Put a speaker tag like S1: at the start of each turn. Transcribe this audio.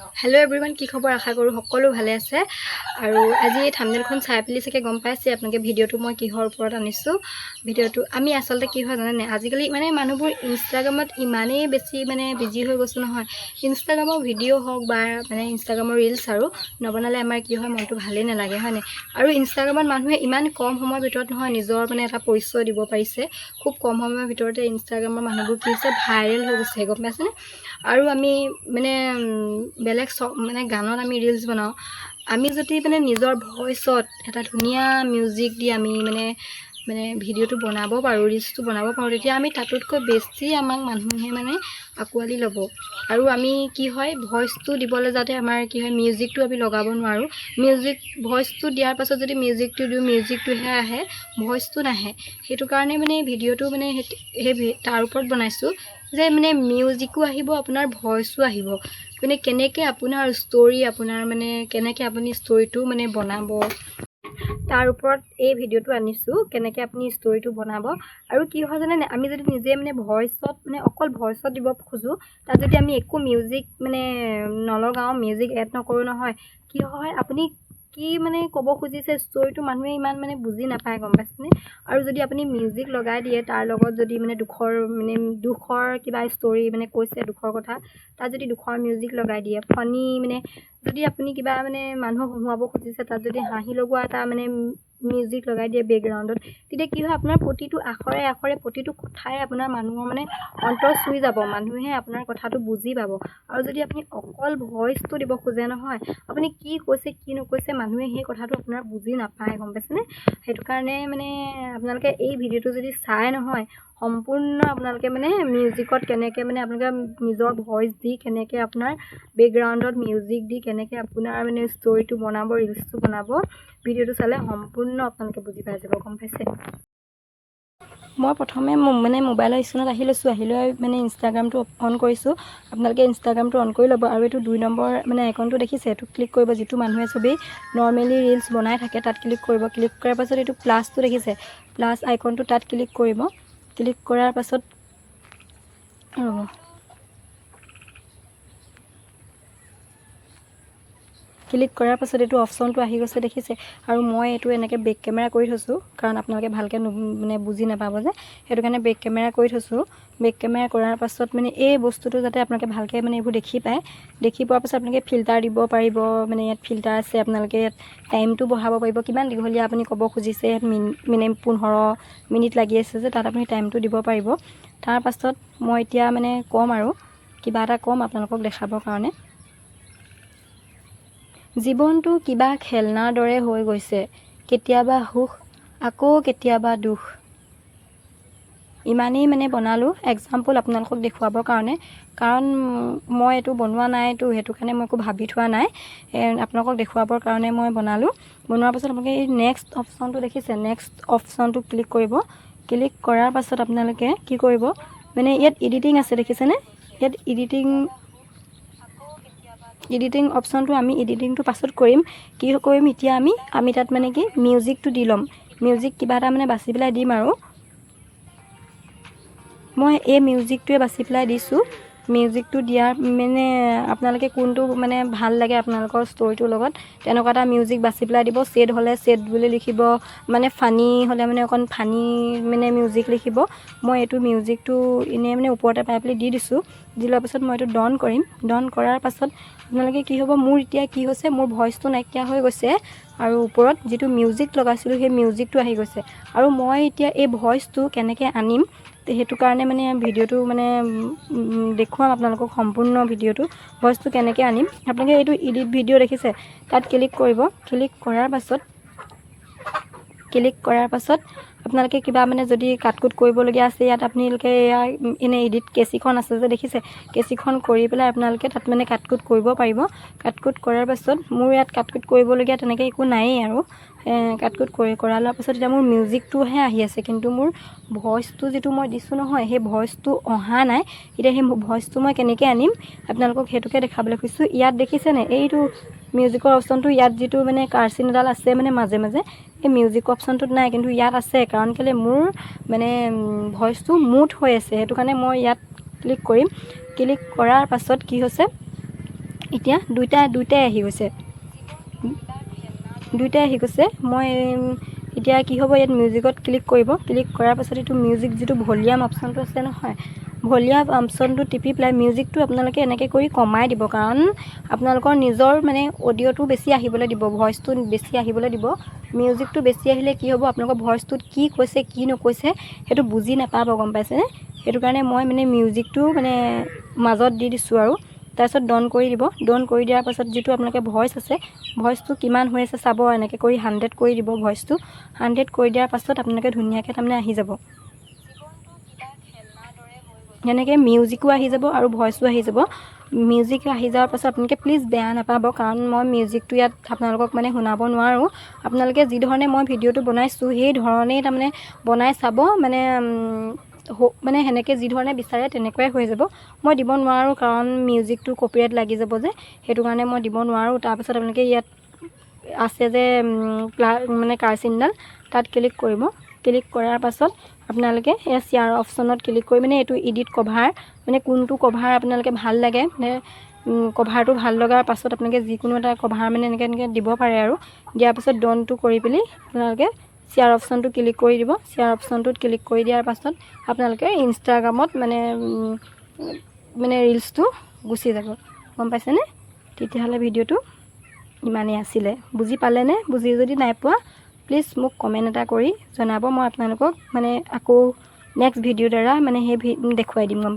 S1: Hello' everyone, কি খবৰ? আশা কৰোঁ সকলো ভালে আছে। আৰু আজি এই থাম্বনেইলখন চাই পেলি চাগে গম পাইছে আপোনালোকে ভিডিঅ'টো মই কিহৰ ওপৰত আনিছোঁ। ভিডিঅ'টো আমি আচলতে কি হয় জানেনে, আজিকালি মানে মানুহবোৰ ইনষ্টাগ্ৰামত ইমানেই বেছি মানে বিজি হৈ গৈছোঁ নহয়, ইনষ্টাগ্ৰামৰ ভিডিঅ' হওক বা মানে ইনষ্টাগ্ৰামৰ ৰিলচ আৰু নবনালে আমাৰ কি হয়, মনটো ভালেই নালাগে, হয়নে? আৰু ইনষ্টাগ্ৰামত মানুহে ইমান কম সময়ৰ ভিতৰত নহয় নিজৰ মানে এটা পৰিচয় দিব পাৰিছে। খুব কম সময়ৰ ভিতৰতে ইনষ্টাগ্ৰামৰ মানুহবোৰ কি হৈছে, ভাইৰেল হৈ গৈছে, গম পাইছেনে? আৰু আমি মানে বেলেগ মানে গানত আমি ৰিলচ বনাওঁ। আমি যদি মানে নিজৰ ভইচত এটা ধুনীয়া মিউজিক দি আমি মানে মানে ভিডিঅ'টো বনাব পাৰোঁ, ৰিলচটো বনাব পাৰোঁ, তেতিয়া আমি তাতোতকৈ বেছি আমাক মানুহে মানে আঁকোৱালি ল'ব। আৰু আমি কি হয়, ভইচটো দিবলৈ যাওঁতে আমাৰ কি হয়, মিউজিকটো আমি লগাব নোৱাৰোঁ। মিউজিক ভইচটো দিয়াৰ পাছত যদি মিউজিকটো দিওঁ, মিউজিকটোহে আহে, ভইচটো নাহে। সেইটো কাৰণে মানে ভিডিঅ'টো মানে সেই তাৰ ওপৰত বনাইছোঁ যে মানে মিউজিকো আহিব, আপোনাৰ ভইচো আহিব, মানে কেনেকৈ আপোনাৰ ষ্ট'ৰী, আপোনাৰ মানে কেনেকৈ আপুনি ষ্ট'ৰীটো মানে বনাব, তাৰ ওপৰত এই ভিডিঅ'টো আনিছোঁ, কেনেকৈ আপুনি ষ্ট'ৰীটো বনাব। আৰু কি হয় জানেনে, আমি যদি নিজে মানে ভইচত মানে অকল ভইচত দিব খোজোঁ, তাত যদি আমি একো মিউজিক মানে নলগাওঁ, মিউজিক এড নকৰোঁ নহয়, কি হয়, আপুনি কি মানে ক'ব খুজিছে ষ্ট'ৰীটো মানুহে ইমান মানে বুজি নাপায়, গম পাইছেনে? আৰু যদি আপুনি মিউজিক লগাই দিয়ে, তাৰ লগত যদি মানে দুখৰ মানে দুখৰ কিবা ষ্ট'ৰী মানে কৈছে দুখৰ কথা, তাত যদি দুখৰ মিউজিক লগাই দিয়ে, ফানী মানে যদি আপুনি কিবা মানে মানুহক হহুৱাব খুজিছে, তাত যদি হাঁহি লগোৱা এটা মানে মিউজিক লগাই দিয়ে বেকগ্ৰাউণ্ডত, তেতিয়া কি হয়, আপোনাৰ প্ৰতিটো আখৰে আখৰে প্ৰতিটো কথাই আপোনাৰ মানুহৰ মানে অন্তৰ চুই যাব, মানুহে আপোনাৰ কথাটো বুজি পাব। আৰু যদি আপুনি অকল ভইচটো দিব খোজে নহয়, আপুনি কি কৈছে কি নকৈছে মানুহে সেই কথাটো আপোনাৰ বুজি নাপায়, গম পাইছেনে? সেইটো কাৰণে মানে আপোনালোকে এই ভিডিঅ'টো যদি চাই নহয় সম্পূৰ্ণ, আপোনালোকে মানে মিউজিকত কেনেকৈ মানে আপোনালোকে নিজৰ ভইচ দি কেনেকৈ আপোনাৰ বেকগ্ৰাউণ্ডত মিউজিক দি কেনেকৈ আপোনাৰ মানে ষ্ট'ৰীটো বনাব, ৰিলচটো বনাব, ভিডিঅ'টো চালে সম্পূৰ্ণ আপোনালোকে বুজি পাই যাব, গম পাইছে? মই প্ৰথমে মানে মোবাইলৰ স্ক্ৰীণত আহি লৈছোঁ। আহি লৈ মানে ইনষ্টাগ্ৰামটো অন কৰিছোঁ। আপোনালোকে ইনষ্টাগ্ৰামটো অন কৰি ল'ব। আৰু এইটো 2 নম্বৰ মানে আইকনটো দেখিছে, এইটো ক্লিক কৰিব। যিটো মানুহে চবেই নৰ্মেলি ৰিলচ বনাই থাকে, তাত ক্লিক কৰিব। ক্লিক কৰাৰ পাছত এইটো প্লাছটো দেখিছে, প্লাছ আইকনটো, তাত ক্লিক কৰিব। ক্লিক কৰাৰ পাছত, ৰ'ব, ক্লিক কৰাৰ পাছত এইটো অপশ্যনটো আহি গৈছে, দেখিছে? আৰু মই এইটো এনেকৈ বেক কেমেৰা কৰি থৈছোঁ, কাৰণ আপোনালোকে ভালকৈ মানে বুজি নাপাব যে, সেইটো কাৰণে বেক কেমেৰা কৰি থৈছোঁ। বেক কেমেৰা কৰাৰ পাছত মানে এই বস্তুটো যাতে আপোনালোকে ভালকৈ মানে এইবোৰ দেখি পায়। দেখি পোৱাৰ পাছত আপোনালোকে ফিল্টাৰ দিব পাৰিব। মানে ইয়াত ফিল্টাৰ আছে, আপোনালোকে ইয়াত টাইমটো বঢ়াব পাৰিব, কিমান দীঘলীয়া আপুনি ক'ব খুজিছে। ইয়াত মানে 15 মিনিট লাগি আছে যে, তাত আপুনি টাইমটো দিব পাৰিব। তাৰ পাছত মই এতিয়া মানে ক'ম আৰু কিবা এটা ক'ম আপোনালোকক দেখাবৰ কাৰণে। জীৱনটো কিবা খেলনাৰ দৰে হৈ গৈছে, কেতিয়াবা সুখ, আকৌ কেতিয়াবা দুখ। ইমানেই মানে বনালোঁ এক্সাম্পল আপোনালোকক দেখুৱাবৰ কাৰণে, কাৰণ মই এইটো বনোৱা নাইতো, সেইটো কাৰণে মই একো ভাবি থোৱা নাই। আপোনালোকক দেখুৱাবৰ কাৰণে মই বনালোঁ। বনোৱাৰ পাছত আপোনালোকে এই নেক্সট অপশ্যনটো দেখিছে, নেক্সট অপশ্যনটো ক্লিক কৰিব। ক্লিক কৰাৰ পাছত আপোনালোকে কি কৰিব, মানে ইয়াত এডিটিং আছে, দেখিছেনে? ইয়াত এডিটিং এডিটিং অপশ্যনটো, আমি এডিটিংটো পাছত কৰিম। কি কৰিম এতিয়া আমি? আমি তাত মানে কি মিউজিকটো দি ল'ম। মিউজিক কিবা এটা মানে বাছি পেলাই দিম আৰু মই এই মিউজিকটোৱে বাছি পেলাই দিছোঁ। মিউজিকটো দিয়াৰ মানে আপোনালোকে কোনটো মানে ভাল লাগে আপোনালোকৰ ষ্ট'ৰীটোৰ লগত, তেনেকুৱা এটা মিউজিক বাছি পেলাই দিব। ছেড হ'লে ছেড বুলি লিখিব, মানে ফানী হ'লে মানে অকণ ফানী মানে মিউজিক লিখিব। মই এইটো মিউজিকটো এনেই মানে ওপৰতে পাই পেলাই দি দিছোঁ। দি লোৱাৰ পাছত মই এইটো ডন কৰিম। ডন কৰাৰ পাছত আপোনালোকে কি হ'ব, মোৰ এতিয়া কি হৈছে, মোৰ ভইচটো নাইকিয়া হৈ গৈছে আৰু ওপৰত যিটো মিউজিক লগাইছিলোঁ সেই মিউজিকটো আহি গৈছে। আৰু মই এতিয়া এই ভইচটো কেনেকৈ আনিম, সেইটো কাৰণে মানে ভিডিঅ'টো মানে দেখুৱাম আপোনালোকক সম্পূৰ্ণ ভিডিঅ'টো। ভইচটো কেনেকৈ আনিম, আপোনালোকে এইটো এডিট ভিডিঅ' দেখিছে, তাত ক্লিক কৰিব। ক্লিক কৰাৰ পাছত আপোনালোকে কিবা মানে যদি কাট কুট কৰিবলগীয়া আছে, ইয়াত আপোনালোকে এয়া এনেই এডিট কেঁচিখন আছে যে দেখিছে, কেঁচিখন কৰি পেলাই আপোনালোকে তাত মানে কাট কুট কৰিব পাৰিব। কাট কুট কৰাৰ পাছত মোৰ ইয়াত কাট কুট কৰিবলগীয়া তেনেকৈ একো নায়েই। আৰু কাট কুট কৰি কৰা লোৱাৰ পাছত এতিয়া মোৰ মিউজিকটোহে আহি আছে, কিন্তু মোৰ ভইচটো যিটো মই দিছোঁ নহয়, সেই ভইচটো অহা নাই। এতিয়া সেই ভইচটো মই কেনেকৈ আনিম, আপোনালোকক সেইটোকে দেখাবলৈ খুজিছোঁ। ইয়াত দেখিছেনে এইটো মিউজিকৰ অপশ্যনটো? ইয়াত যিটো মানে কাৰচিন এডাল আছে মানে মাজে মাজে, এই মিউজিক অপশ্যনটোত নাই, কিন্তু ইয়াত আছে। কাৰণ কেলৈ মোৰ মানে ভইচটো মিউট হৈ আছে, সেইটো কাৰণে মই ইয়াত ক্লিক কৰিম। ক্লিক কৰাৰ পাছত কি হৈছে, এতিয়া দুইটাই আহি গৈছে, দুইটাই আহি গৈছে। মই এতিয়া কি হ'ব, ইয়াত মিউজিকত ক্লিক কৰিব। ক্লিক কৰাৰ পাছত এইটো মিউজিক যিটো ভলিউম অপশ্যনটো আছে নহয়, ভলিউম অপশ্যনটো টিপি পেলাই মিউজিকটো আপোনালোকে এনেকৈ কৰি কমাই দিব, কাৰণ আপোনালোকৰ নিজৰ মানে অডিঅ'টো বেছি আহিবলৈ দিব, ভইচটো বেছি আহিবলৈ দিব। মিউজিকটো বেছি আহিলে কি হ'ব, আপোনালোকৰ ভইচটোত কি কৈছে কি নকৈছে সেইটো বুজি নাপাব, গম পাইছেনে? সেইটো কাৰণে মই মানে মিউজিকটো মানে মাজত দি দিছোঁ আৰু তাৰপিছত ডন কৰি দিব। ডন কৰি দিয়াৰ পাছত যিটো আপোনালোকে ভইচ আছে, ভইচটো কিমান হৈ আছে চাব। এনেকৈ কৰি 100 কৰি দিব। ভইচটো 100 কৰি দিয়াৰ পাছত আপোনালোকে ধুনীয়াকৈ তাৰমানে আহি যাব। সেনেকৈ মিউজিকো আহি যাব আৰু ভইচো আহি যাব। মিউজিক আহি যোৱাৰ পাছত আপোনালোকে প্লিজ বেয়া নাপাব, কাৰণ মই মিউজিকটো ইয়াত আপোনালোকক মানে শুনাব নোৱাৰোঁ। আপোনালোকে যি ধৰণে মই ভিডিঅ'টো বনাইছোঁ, সেই ধৰণেই তাৰমানে বনাই চাব। মানে সেনেকৈ যি ধৰণে বিচাৰে তেনেকুৱাই হৈ যাব। মই দিব নোৱাৰোঁ, কাৰণ মিউজিকটো কপিৰাইট লাগি যাব যে, সেইটো কাৰণে মই দিব নোৱাৰোঁ। তাৰপিছত আপোনালোকে ইয়াত আছে যে মানে কাৰ চিনডাল, তাত ক্লিক কৰিব। ক্লিক কৰাৰ পাছত আপোনালোকে এই শ্বেয়াৰ অপশ্যনত ক্লিক কৰি মানে এইটো এডিট কভাৰ, মানে কোনটো কভাৰ আপোনালোকে ভাল লাগে, মানে কভাৰটো ভাল লগাৰ পাছত আপোনালোকে যিকোনো এটা কভাৰ মানে এনেকৈ এনেকৈ দিব পাৰে। আৰু দিয়াৰ পাছত ডনটো কৰি পেলি আপোনালোকে শ্বেয়াৰ অপশ্যনটো ক্লিক কৰি দিব। শ্বেয়াৰ অপশ্যনটোত ক্লিক কৰি দিয়াৰ পাছত আপোনালোকে ইনষ্টাগ্ৰামত মানে ৰিলচটো গুচি যাব, গম পাইছেনে? তেতিয়াহ'লে ভিডিঅ'টো ইমানেই আছিলে। বুজি পালেনে? বুজি যদি নাই পোৱা, প্লিজ মোক কমেণ্ট এটা কৰি জনাব। মই আপোনালোকক মানে আকৌ নেক্সট ভিডিঅ'ৰ দ্বাৰা মানে সেই দেখুৱাই দিম, গম